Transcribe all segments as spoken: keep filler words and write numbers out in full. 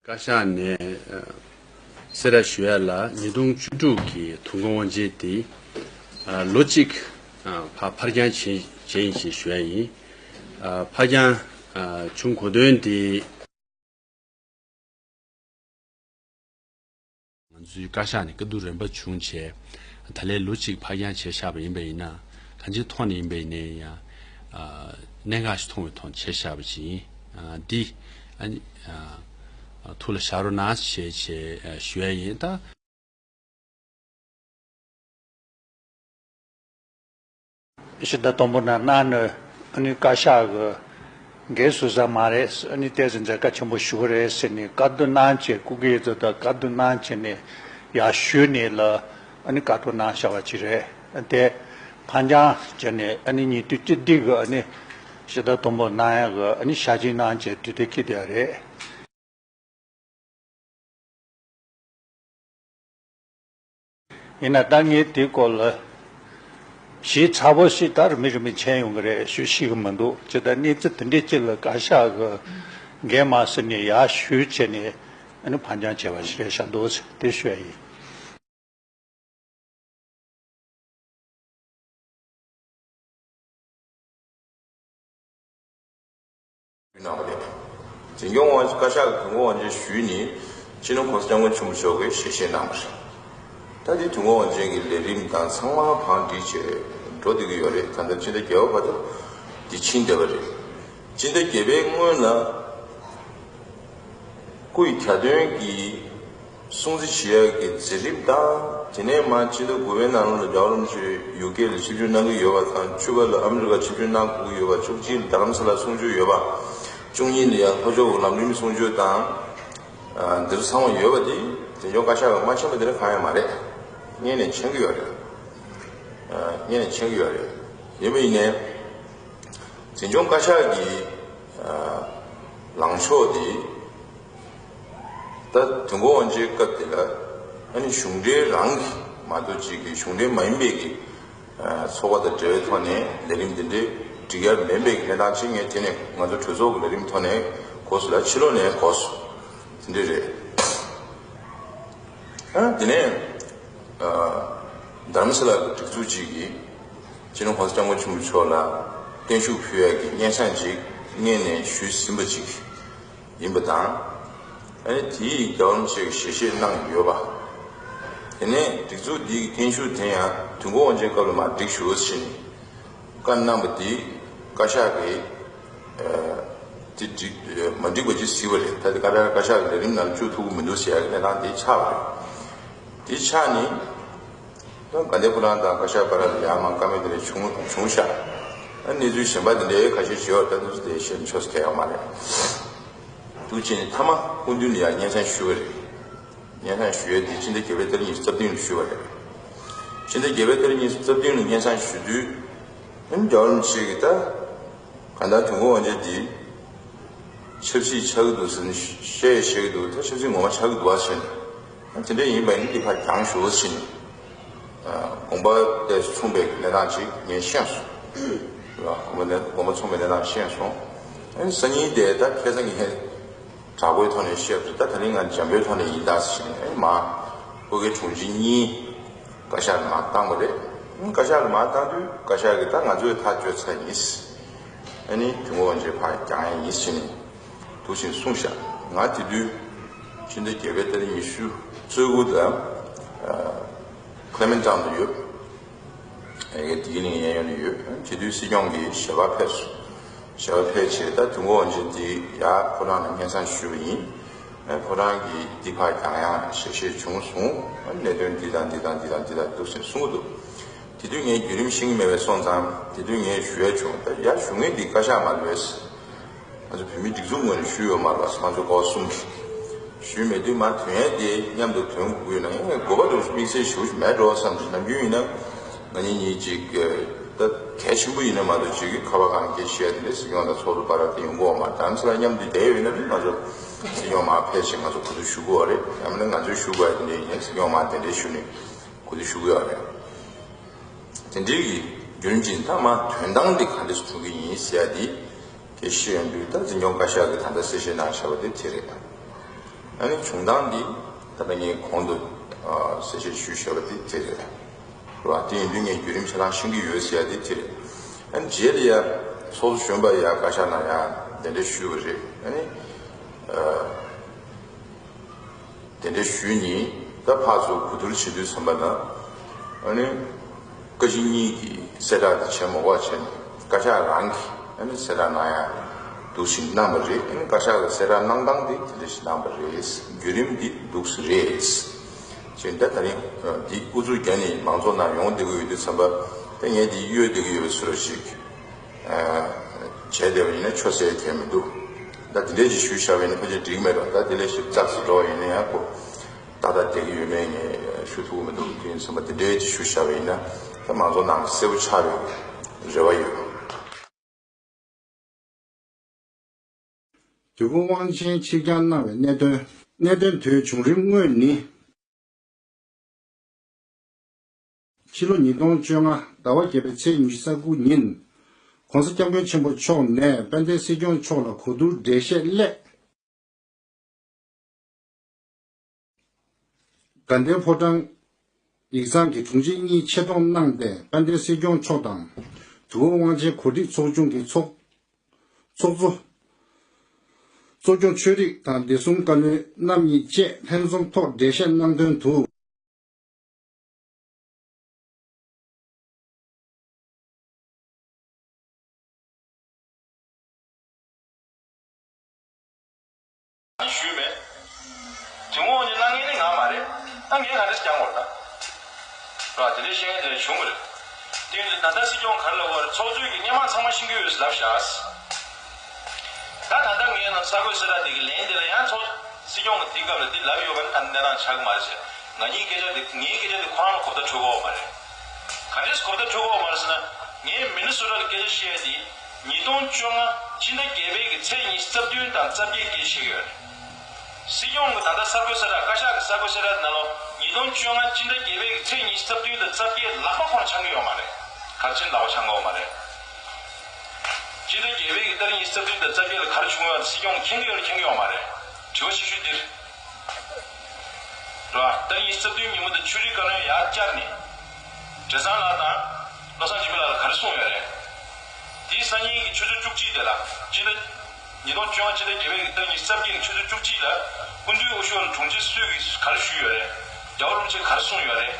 བཀའ་ཤག་ནས་ཨ་གསལ་བསྒྲགས་ཞུ་ཡ་ལ། ཉིས་སྟོང་བཅུ་དྲུག་གི་དུས་འཁོར་དབང་ཆེན་དེ་ཨ་ལོ་གཅིག་ཨ་ཕར་ཕར་འགྱངས་བྱས་བྱས་ཡིན་ཞེས་ཞུ་ཡ་ཡིན། ཨ་ཕར་འགྱངས་ཨ་བྱུང་དགོས་དོན་དེ། ང་ཚོའི་བཀའ་ཤག་ནས་བཀའ་བསྡུར་རིམ་པ་བྱུང་བྱས། ད་ལན་ལོ་གཅིག་ཕར་འགྱངས་བྱས་བཞག་པ་ཡིན་པ་ཡིན་ན། གང་ཅིའི་ཐོག་ནས་ཡིན་པ་ཡིན་ནའི་ཡང་ཨ་གནད་འགག་ཞིག་མཐོང་བའི་ཐོག་བྱས་བཞག་པ་ཞིག་ཡིན། ཨ་འདི་ཨ་ནི་ཨ་ཐུགས་ལ་བཞག་རོགས་གནང་ཞེས་བྱས་ཨ་ཞུ་ཡ་ཡིན། ད་ཕྱི་ཟླ་དང་པོ་ནང་གནང་ནས་ཨ་ནི་བཀའ་ཤག་གིས་འགན་བཟུང་ས་མ་རེད། ཨ་ནི་ཏོག་ཙམ་མཛད་དཀའ་ཆེན་པོ་ཞིག་རེད་ཟེར་ནས་བཀའ་བསྡུར་གནང་བྱས། སྐུ་སྒེར་ཚོ་དང་བཀའ་བསྡུར་གནང་བྱས་ནས་ཡར་ཞུས་ནས་ལ། ཨ་ནི་བཀའ་ཐོག་གནང་བཞག་པ་ཅིག་རེད། དེ་ཕར་འགྱངས་བྱས་ནས་ཨ་ནི་ཉིས་སྟོང་བཅུ་བདུན་གི་ཨ་ནི་ཕྱི་ཟླ་དང་པོ་གནང་ཡག་གི་ཨ་ནི་ཞལ་བཞེས་གནང་བྱས་དུས་དེ་འཁེལ་བསྡད་ཡོད་རེད། ཡིན་ན་ད་ངས་དེའི་སྐོར་ལ་ཞིབ་ཚགས་པོ་ཞིག་ད་རིམ་པས་རིམ་པས་མཁྱེན་ཡོང་གི་རེད། ཞུ་ཤེས་ཀྱི་མི་འདུག་ཅི་ལྟར་གནས་ཚུལ་དེ་འདྲའི་ཅིག་ལ་བཀའ་ཤག་གིས་འགན་མ་ཟིན་ནས་ཡར་ཞུས་བྱས་ནས་ཨ་ནི་ཕར་འགྱངས་བྱས་པ་ཞིག་རེད་ཤག་འདུག་ཟེར་དེ་ཞུ་ཡ་ཡིན། གནང་བ་རེད། འཛིན་སྐྱོང་དབང་བཀའ་ཤག་གི་དུས་འཁོར་དབང་ཆེན་ཞུས་ནས་སྤྱི་ནོར་༸གོང་ས་༸སྐྱབས་མགོན་ཆེན་པོ་མཆོག་གིས་ཞལ་བཞེས་གནང་བ་རེད། ད་དེ་དུས་འཁོར་དབང་ཆེན་གྱི་ལས་རིམ་དང་ཚང་མ་བང་སྒྲིག་བྱས་འགྲོ་བསྡད་ཀྱི་ཡོད་རེད། ད་ལྟ་ཕྱི་ཟླ་བརྒྱད་པ་བར་དུ་འདི་ཕྱིན་བསྡད་པ་རེད། ཕྱི་ཟླ་བརྒྱད་པའི་སྔོན་ལ་སྐུ་ཡི་གྱ་སྟོན་གྱི་སྲུང་བརྩི་བྱེད་ཡག་གི་མཛད་རིམ་དང་། དེ་ནས་མར་ཕྱི་ཟླ་དགུ་པའི་ནང་ལོགས་ལ་རྒྱལ་བ་རིན་པོ་ཆེ་ཡུ་ཀེ་ལ་ཆིབས་བསྒྱུར་གནང་གི་ཡོད་པ་དང་། བཅུ་པ་ལ་ཨ་མི་རི་ཀ་ཆིབས་བསྒྱུར་གནང་དགོས་ཀྱི་ཡོད་པ། བཅུ་གཅིག་ལ་རྡ་རམ་ས་ལ་གསུང་ཆོས་ཡོད་པ། བཅུ་གཉིས་ལ་ཡང་ལྷོ་ཕྱོགས་ལམ་རིམ་གསུང་ཆོས་དང་། ཨ་འདིར་ཚང་མ་ཡོད་པ་དེ་འཛིན་སྐྱོང་བཀའ་ཤག་གིས་མ་མཁྱེན་པ་དེ་འདྲ་གང་ཡང་མ་རེད། སྔོན་ནས་མཁྱེན་གྱི་ཡོད་རེད། ཨ་སྔོན་ནས་མཁྱེན་གྱི་ཡོད་རེད། ཡིན་པ་ཡིན་ནའི་འཛིན་སྐྱོང་བཀའ་ཤག་གི་ཨ་ལངས་ཕྱོགས་དེ། ད་དུས་འཁོར་དབང་ཆེན་སྐབས་དེ་ལ་ཨ་ནི་གཞུང་འབྲེལ་རང་གི་མ་གཏོགས་ཅིག་གི་གཞུང་འབྲེལ་མ་ཡིན་པའི་གི་ཚོགས་པ་དང་འབྲེལ་བའི་ཐོག་ནས་ལས་རིམ་འདི་འདྲའི་སྒྲིག་ཡ་མིན་པའི་གི་གནས་སྟངས་ཅིག་ངས་དེ་ནས་ང་ཚོ་གྲོས་ཚོགས་ཀྱི་ལས་རིམ་ཐོག་ནས་གོ་སོང་ལ། ཕྱི་ལོགས་ནས་གོ་སོང་། དེ་འདྲ་རེད། ཨ་དེ་ནས་ཨ་རྡ་རམ་ས་ལ་གི་སྒྲིག་འཛུགས་ཅིག་གིས་སྤྱི་ནོར་༸གོང་ས་༸སྐྱབས་མགོན་ཆེན་པོ་མཆོག་ལ་བརྟན་བཞུགས་ཕུལ་ཡ་གི་སྙན་སེང་ཅིག་སྔོན་ནས་ཞུས་ཟིན་པ་ཅིག་ཡིན་པ་དང་། ཨ་ནི་དེའི་རྒྱལ་བ་རིན་པོ་ཆེ་གིས་ཞལ་བཞེས་གནང་ཡོད་པ། དེ་ནས་སྒྲིག་འཛུགས་འདིའི་བརྟན་བཞུགས་དེ་ཡང་དུས་འཁོར་དབང་ཆེན་སྐབས་ལ་མར་བསྒྲིགས་ཞུ་ཟེར་ནས་བཀའ་གནང་བ་དེ་བཀའ་ཤག་གིས་ཨ་དེ་འགྲིག་མ་འགྲིག་པ་ཅིག་གཟིགས་པ་རེད། ད་དེ་བཀའ་ཤག་བཀའ་ཤག་གི་ལས་རིམ་ནང་བཅུག་ཐུབ་ཀྱི་མི་འདུག་ཟེར་ཡ་གི་གནས་སྟངས་དེ་ཆགས་པ་རེད། དེ་ཆགས་ནས། ད་དགའ་ལྡན་ཕོ་བྲང་དང་བཀའ་ཤག་བར་ལ་ཡང་མང་བཀའ་མོལ་དེ་འདྲ་བྱུང་བྱུང་ཤག་ཨ་གནས་ཚུལ་གཞན་པ་དེ་འདྲའི་ཁ་ཤས་ཤིག་ཡོད། ད་དེ་ཚོ་དེ་བཤད་ན་ཆོག་ས་གང་ཡང་མ་རེད། འདུག་བྱས་ནས་མཐའ་མ་སྐུ་མདུན་ལ་ཡང་སྙན་སེང་ཞུས་པ་རེད། སྙན་སེང་ཞུ་ཡས་དེ་ཕྱི་ཟླ་བརྒྱད་པའི་ཏ་རིག་ཉི་ཤུ་རྩ་བདུན་ལ་ཞུས་པ་རེད། ཕྱི་ཟླ་བརྒྱད་པའི་ཏ་རིག་ཉི་ཤུ་རྩ་བདུན་ལ་སྙན་སེང་ཞུ་དུས། ཨ་ནི་རྒྱལ་བ་རིན་པོ་ཆེ་གིས་ད་གང་ལྟར་དུས་འཁོར་དབང་ཆེན་འདི་ཆབ་སྲིད་ཆགས་ཀྱི་འདུག་ཟེར་ནས་བཤད་བཤད་ཀྱི་འདུག་ད་ཆབ་སྲིད་ངོ་མ་ཆགས་ཀྱི་འདུག་བ་ཟེར་ནས། ཨ་དེ་འདྲ་ཡིན་པ་ཡིན་ན་འདི་ཕར་འགྱངས་ཞུ་ཟེར་ནས། ཨ་དགོངས་པ་དེ་མཚུངས་པའི་གནས་སྟངས་ཅིག་ངས་ཤེས་སོང་། རེད་བ། དགོངས་པ་ནས་དགོངས་པ་མཚུངས་པའི་གནས་སྟངས་ཤེས་སོང་། ཨ་ནི་སང་ཉིན་དེ་ད་ཁ་སང་ངས་དྲ་འགོའི་ཐོག་ནས་བཤད་པ་རེད། ད་དེ་རིང་ང་འཇམ་པོའི་ཐོག་ནས་ཡིན་ད་ཟེར་ནས། ཨ་ནི་མར་ཨོ་རྒྱན་དྲུང་ཆེ་གཉིས་བཀའ་ཤག་ལ་མར་བཏང་བ་རེད། ཨ་ནི་བཀའ་ཤག་ལ་མར་བཏང་དུས་བཀའ་ཤག་གིས་ད་ང་ཚོས་ཐག་གཅོད་ཚར་ཡིན། ཨ་ནི་དུས་འཁོར་དབང་ཆེན་ཕར་འགྱངས་ཡ་ཡིན་ཟེར་ནས་འདུག་སེ་གསུངས་ཤག་ང་དེ་དུས་ཕྱི་ཟླ་བརྒྱད་པའི་ཏ་རིག་ཉི་ཤུ་རྩ་དགུ་ལ་ཨ་ཁི་ལེ་མེན་ཊའུན་དུ་ཡོད། ཨ་དེ་གི་ནས་གཡས་གཡོན་ལ་ཡོད། དེ་དུས་སྲིད་སྐྱོང་གི་ཞལ་པར་ཕེབས་སོང་། ཞལ་པར་ཕེབས་བྱས་ད་དུས་འཁོར་དབང་ཆེན་འདི་ཡར་ཕོ་བྲང་ལ་སྙན་སེང་ཞུས་པ་ཡིན། ཨ་ཕོ་བྲང་གིས་འདི་ཕར་འགྱངས་ཡ་ཞལ་བཞེས་བྱུང་སོང་། ཨ་གནད་དོན་འདི་དང་འདི་དང་འདི་དང་འདི་དང་འདུག་ཟེར་གསུང་གི་འདུག་དེ་དུས་ངས་བརྒྱུད་རིམ་ཤེས་ཀྱི་མེད་པས་སོང་ཙང་། དེ་དུས་ངས་ཞུ་ཡ་བྱུང་། ད་ཡར་ཞུ་མཁན་འདི་བཀའ་ཤག་མ་རེད། ང་ཚོ་བོད་མིའི་སྒྲིག་འཛུགས་ངོས་ནས་ཞུས་ཡོད་མ་རེད་པ། ང་ཚོ་སྐོར་གསུམ་གྱིས་ཞུས་མེད་དུས། མར་ཐོན་ཡ་དེ་མཉམ་དུ་ཐོན་དགོས་ན་ཡང་དགོས་པ་འདུག་དམིགས་བསལ་ཞེ་པོ་ཞིག་མེད་འགྲོ་བསམ་གྱི། ནམ་རྒྱུན་ཡིན་ན་ང་གཉིས་གཉིས་ཅིག་ད་གལ་ཆེན་པོ་ཡིན་ན་མ་གཏོགས་ཅིག་ཁ་པར་སྒང་སྐད་ཆ་བཤད་དེ་འདྲ་སྲིད་སྐྱོང་དང་ཚོགས་གཙོ་བར་དེ་ཡོང་གི་ཡོད་མ་རེད། དེ་ཚོ་ལ་མཉམ་དུ་བསྡད་ཡོད་ན་ནི་ང་ཚོ་སྲིད་སྐྱོང་མར་ཕེབས་ཤིང་ང་ཚོ་གོ་བསྡུར་ཞུ་དགོས་པ་རེད། ཡང་མིན་ན་ང་ཚོས་ཞུ་དགོས་ཡ་དེ་འདྲ་ཡིན་ན་སྲིད་སྐྱོང་མར་གདན་འདྲེན་ཞུས་ནས་གོ་བསྡུར་ཞུ་དགོས་ཡ་རེད། དེ་འདྲའི་གི་རྒྱུན་ཅིག་མཐའ་མ་ཐོན་སྟངས་འདི་ག་འདྲ་ཞིག་བྱུང་གི་ཡིན་ཟེར་ཡ་འདི་དེ་ཤེས་ཡོང་དུས། ད་འཛིན་སྐྱོང་བཀའ་ཤག་གིས་ད་ལྟ་གསལ་བཤད་གནང་བཞག་པ་དེ་དེ་རེད། ཨ་ནི་བྱུང་སྟངས་འདི་ད་ལྟ་ངས་གོང་དུ་ཨ་གསལ་བཤད་ཞུས་བཞག་པ་དེ་དེ་རེད། རེད་བ། དེ་ཡིན་དུས་ངས་བརྒྱུད་རིམ་ཆ་ཚང་ཤེས་ཀྱི་ཡོད་ཟེར་ཡ་དེ་དེ་རེད། ཨ་ནི་རྗེས་ལ་ཡ་ཚོགས་གཙོ་གཞོན་པ་ཡ་བཀའ་ཤག་ནང་ཡ་གདན་འདྲེན་ཞུས་པ་རེད། ཨ་ནི་ཨ་གདན་འདྲེན་ཞུས་ནས་ད་ཕར་ཚུར་གོ་བསྡུར་བྱེད་དུས་ཙམ་པ་ན། ཨ་ནི་བཀའ་སྤྱི་གཉིས་ཀྱིས་གསལ་བསྒྲགས་དེ་བྱས་མ་དགོས་པ་བྱས་ནས་བཀའ་ཤག་རང་གིས་ཨ་ནི་གསལ་བསྒྲགས་གནང་ཡ་འདུག་བཞིན་གནང་བ་རེད། ཨ་ནི་བཀའ་ཤག་གིས་གསལ་བསྒྲགས་གནང་སྟངས་དེ་དེ་འདྲ་ཞིག་གནང་བ་རེད། བརྒྱུད་རིམ་འདི་འདུག་སེ་རེད། ཅེས་ད་ད་རིང་འདི་ཨུ་ཚུགས་བརྒྱབ་ནས་མང་ཚོགས་ནང་ཡོང་བསྡད་ཀྱི་ཡོད་དུས་ཙམ་པ། ད་ངས་འདི་གཡོལ་བསྡད་ཀྱི་ཡོད་པའི་བཟོ་འདྲ་ཞིག་བྱས་བསྡད་པ་ཡིན་ན་ཆོག་ཟེར་མཁན་མི་འདུག་ད་དེ་འདྲས་ཅིག་ཞུས་བཞག་པ་ཡིན་ན་ཕལ་ཆེར་འགྲིག་མེད་རོགས། ད་དེ་ལས་ཞིབ་ཚགས་སུ་འགྲོ་བ་ཡིན་ན་ཡང་ཁོ་ཏག་ཏག་བསྡད་ཀྱི་ཡོད་མེད་ངས་ཞུ་ཐུབ་ཀྱི་མི་འདུག་དེ་ཡིན་ཙང་དེ་འདྲས་ཅིག་ཞུས་བཞག་པ་ཡིན་ན་ད་མང་ཚོགས་ནང་གསལ་པོ་ཆགས་ཡོད་རེ་བ་ཡོད། དུས་འཁོར་དབང་ཆེན་ཕྱིར་འགྱངས་གནང་བའི་གནད་དོན། གནད་དོན་དེའི་བྱུང་རིམ་དངོས་ནི། ཕྱི་ལོ་ཉིས་སྟོང་བཅོ་ལྔ་ཟླ་བ་བརྒྱད་པའི་ཚེས་ཉི་ཤུ་རྩ་དགུ་ཉིན། ༸གོང་ས་༸སྐྱབས་མགོན་ཆེན་པོ་མཆོག་ནས་དཔལ་ལྡན་སྲིད་སྐྱོང་མཆོག་ལ་གོ་བསྡུར་འགྲེལ་བཤད་སླད། དགའ་ལྡན་ཕོ་བྲང་ཡིག་ཚང་གི་དྲུང་ཆེ་གཉིས་ཆེད་གཏོང་གནང་སྟེ། དཔལ་ལྡན་སྲིད་སྐྱོང་མཆོག་དང་དུས་འཁོར་དབང་ཆེན་གོ་སྒྲིག་ཚོགས་ཆུང་གི་ཚོགས་ཚོགས་གཙོ། གཙོ་སྐྱོང་ཆོས་རིག་དང་བདེ་སྲུང་བཀའ་བློན་རྣམ་གཉིས་བཅས་ལྷན་འཛོམས་ཐོག་འགྲེལ་བཤད་གནང་དོན་དུ། ཞུས་མེད། དུས་འཁོར་དབང་ཆེན་གནང་མཁན་ནི་ང་མ་རེད། ད་ངས་ག་འདྲས་བསྐྱང་དགོས་རེད་ད། ར་དེ་འདྲས་བཤད་མཁན་དེ་འདྲ་བྱུང་གི་རེད། དེ་ཡིན་དུས་ད་ལྟ་སྲིད་སྐྱོང་ག་རེ་ལབ་དགོས་རེད། ཚོགས་གཙོས་ཀྱི་སྔོན་མ་ཚང་མ་ཤེས་ཀྱི་ཡོད་ཟེར་ལབ་བཞག་ད་ད་ལྟ་ངས་ནང་གསར་འགོད་གསལ་བསྒྲགས་དེ་གི་ལན་དེ་ལ་ཡང་ཚོགས་སྲིད་སྐྱོང་གི་དེ་སྐབས་ལ་དེ་ལབ་ཡོད་པ་ནི་ད་གནས་སྟངས་ཆགས་ཀྱི་མ་རེད་ཟེར། ང་གཉིས་སྐད་ཆ་དེ་ངའི་སྐད་ཆ་དེ་ཁོ་རང་ལ་གོ་བརྡ་འཕྲོད་ཀྱི་ཡོད་མ་རེད། ག་འདྲས་གོ་བརྡ་འཕྲོད་ཀྱི་ཡོད་མ་རེད་ཟེར་ན། ངས་མི་ནི་སོ་ཊ་ལ་སྐད་ཆ་བཤད་ཡ་དེ། ཉིས་སྟོང་བཅོ་ལྔ་སྤྱི་ཟླ་བརྒྱད་པའི་གི་ཚེས་ཉི་ཤུ་རྩ་བདུན་དང་རྩ་བརྒྱད་སྐད་ཆ་བཤད་ཀྱི་ཡོད་རེད། སྲིད་སྐྱོང་གི་ད་ལྟ་གསར་འགོད་གསལ་བསྒྲགས། བཀའ་ཤག་གི་གསར་འགོད་གསལ་བསྒྲགས་ནང་ལོ། ཉིས་སྟོང་བཅོ་ལྔ་སྤྱི་ཟླ་བརྒྱད་པའི་གི་ཚེས་ཉི་ཤུ་རྩ་བདུན་དང་རྩ་བརྒྱད་ལག་པ་ཁོ་རང་འཆང་གི་ཡོད་མ་རེད། ག་རེ་བྱས་ནས་ལག་པ་འཆང་གི་ཡོད་མ་རེད། སྤྱི་ཟླ་བརྒྱད་པའི་གི་ཏ་རིག་ཉི་ཤུ་རྩ་བདུན་དང་རྩ་བརྒྱད་ལ་ག་རེ་བྱུང་ཡོད་སྲིད་སྐྱོང་གིས་མཁྱེན་གྱི་ཡོད་རེད་མཁྱེན་གྱི་ཡོད་མ་རེད། དྲི་བ་ཆེ་ཤོས་འདིར། རེད་བ། ཏ་རིག་ཉི་ཤུ་རྩ་བདུན་ཉིན་མོ་དེ་ཆོས་རིག་བཀའ་བློན་ཡར་བཅར་ནས། བགྲེས་ཚང་ལགས་དང་། བློ་བཟང་སྦྱིན་པ་ལགས་ལ་ག་རེ་གསུངས་ཡོད་རེད། དེའི་སང་ཉིན་གྱི་ཆུ་ཚོད་བཅུ་གཅིག་དེ་ལ་སྤྱི་ཟླ། ཉིས་སྟོང་བཅོ་ལྔ་སྤྱི་ཟླ་བརྒྱད་པའི་ཏ་རིག་ཉི་ཤུ་རྩ་བརྒྱད་ཀྱི་ཆུ་ཚོད་བཅུ་གཅིག་ལ་སྐུ་མདུན་དབུ་བཞུགས་ལ་དྲུང་ཆེ་སུས་ཀྱིས་ག་རེ་ཞུས་ཡོད་རེད། རྒྱལ་བ་རིན་པོ་ཆེས་ག་རེ་གསུངས་ཡོད་རེད།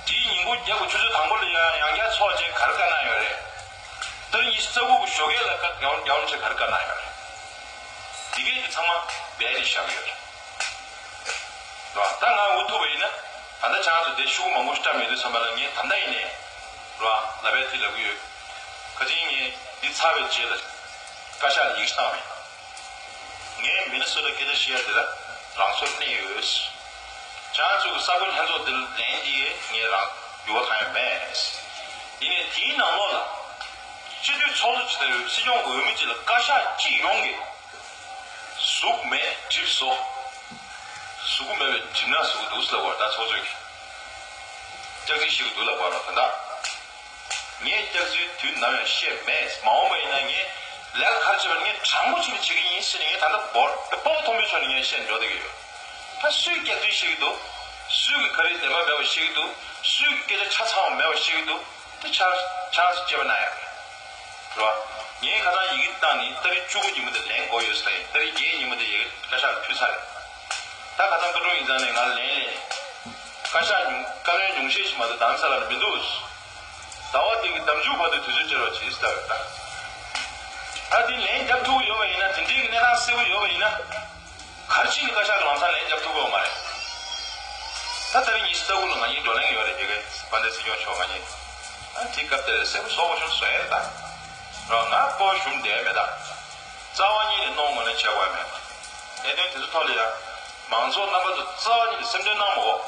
དེའི་ཉིན་གུང་རྒྱབ་ཀྱི་ཆུ་ཚོད་དང་པོ་ལ་ཡང་ཡང་བསྐྱར་ཚོགས་བྱས་ག་རེ་བཀའ་གནང་ཡོད་རེད། ཏ་རིག་ཉི་ཤུ་རྩ་དགུ་གི་ཞོགས་ཀས་ལ་བཀའ་རྒྱལ་བ་རིན་པོ་ཆེས་ག་རེ་བཀའ་གནང་ཡོད་རེད། དེ་གས་དེ་ཚང་མ་སྦས་ཏེ་བཞག་གི་ཡོད་རེད། རེད་བ། ད་ང་འུ་ཐུག་པ་ཡིན་ན། ད་ལྟ་ཆང་དུ་དེ་ཤུགས་མང་པོ་བཀྲམ་ཡོད་དུས་ཙམ་པ་ལ་ངས་ད་ལྟ་ཡིན་ནའི། རེད་བ། ལབ་པའི་དེ་ལབ་གི་ཡོད། ཁ་ཅིག་ངས་འདི་ཚར་བའི་རྗེས་ལ་བཀའ་ཤག་ལ་ཡིག་ཆ་བཏང་བ་ཡིན། ངས་མི་ནི་སོ་ཊ་སྐད་ཆ་བཤད་ཡ་དེ་ལ་རང་སོར་གནས་ཡོད། ཆང་ཚུགས་ས་ཁུལ་ལྷན་ཚོགས་དེ་ལ་ལན་འདི་ངས་རང་འགྱུར་བ་བཏང་ཡ་མེད། ཡིན་ནའི་དེའི་ནང་ལོགས་ལ། སྤྱི་འཐུས་ཚོགས་གཙོ་ཇི་ལྟར་ཡོད་སྲིད་སྐྱོང་འོས་མི་གཅིག་ལ་བཀའ་ཤག་སྤྱི་ཡོངས་ཀྱི། གཟུགས་མེད་གྲིབ་བཟོ། གཟུགས་པོ་མེད་པའི་གྲིབ་ནག་བཟོ་གི་འདུག་ཟེར་བ་ད་ཚོགས་གཙོས་ཀྱི། སྐྱག་རྫུན་བཤད་ཀྱི་འདུག་ལབ་པ་རོ་ད་ལྟ། ངས་སྐྱག་རྫུན་དུས་ནམ་ཡང་བཤད་མེད། མ་འོངས་པ་ཡིན་ན་ངས་ལས་ཀ་ག་རེ་བྱེད་པ་ངས་དྲང་པོ་བྱས་ནས་བྱེད་ཀྱི་ཡིན་ཟེར་ནས་ངས་ད་ལྟ་བོར་སྤོ་བོ་མཐོན་པོའི་ཕྱོགས་ནས་ངས་བཤད་འགྲོ་བསྡད་ཀྱི་ཡོད། ད་སུས་སྐྱག་རྫུན་བཤད་ཀྱི་འདུག་སུས་ཀྱི་ག་རེ་བདེན་པ་མེད་པ་བཤད་ཀྱི་འདུག་སུས་ཀྱི་སྐད་ཆ་ཆ་ཚང་བ་མེད་པ་བཤད་ཀྱི་འདུག་དེ་ཆ་ཆ་ཚང་དཔྱད་པ་གནང་ཡ་རེད། རེད་བ། ངས་ཁ་སང་ཡི་གེ་བཏང་ནས་ཏ་རིག་བཅུ་དགུ་ཉིན་མོ་དེ་ལན་དགོས་ཡོད་ཟེར་ཡིན། ཏ་རིག་བརྒྱད་ཉིན་མོ་དེ་ཡི་གེ་བཀའ་ཤག་ལ་ཕུལ་ཚར་རེད། ད་ཁ་སང་བཀའ་དྲུང་ཡིག་ཚང་ནས་ང་ལ་ལན་སླེབས། བཀའ་ཤག་ཉུང་བཀའ་བློན་ཉུང་ཤས་ཤིག་མ་གཏོགས་རྡ་རམ་ས་ལ་ལ་མི་འདུག་ཟླ་བ་འདི་གི་ཟླ་མཇུག་བར་དུ་དུས་ཚོད་སྤྲད་རོགས་གྱིས་ཟེར་ལབ་ཡོད་ད། ད་འདི་ལན་རྒྱབ་ཐུབ་ཀྱི་ཡོད་པ་ཡིན་ན། དེ་འདྲའི་གི་གནས་སྟངས་གསལ་པོ་ཡོད་པ་ཡིན་ན། ག་རེ་བྱས་ནས་བཀའ་ཤག་གི་ལམ་སང་ལན་རྒྱབ་ཐུབ་ཀྱི་ཡོད་མ་རེད། ད་ད་རེས་ཉི་ཤུ་རྩ་དགུ་ལ་ང་གཉིས་བགྲོ་གླེང་ཡོད་རེད། དེ་གའི་དཔལ་ལྡན་སྲིད་སྐྱོང་མཆོག་ང་གཉིས། ཨ་དེ་སྐབས་དེར་གསལ་པོ་བཟོ་དགོས་བྱུང་བཟོ་ཡ་རེད་ད། རོ་ང་སྐོར་ཞུམ་བསྡད་མེད་ད། རྩ་བ་ཉིད་ནས་གནོང་དགོས་ན་བྱེད་དགོས་མེད་ད། གནད་དོན་དེ་ཚོ་ཐོག་ལ་ཡ། མང་ཚོགས་རྣམ་པ་ཚོ་རྩ་བ་ཉིད་ནས་སེམས་ཁྲལ་གནང་མ་དགོས།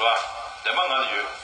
རེད་བ། བདེན་པ་ང་ལ་ཡོད།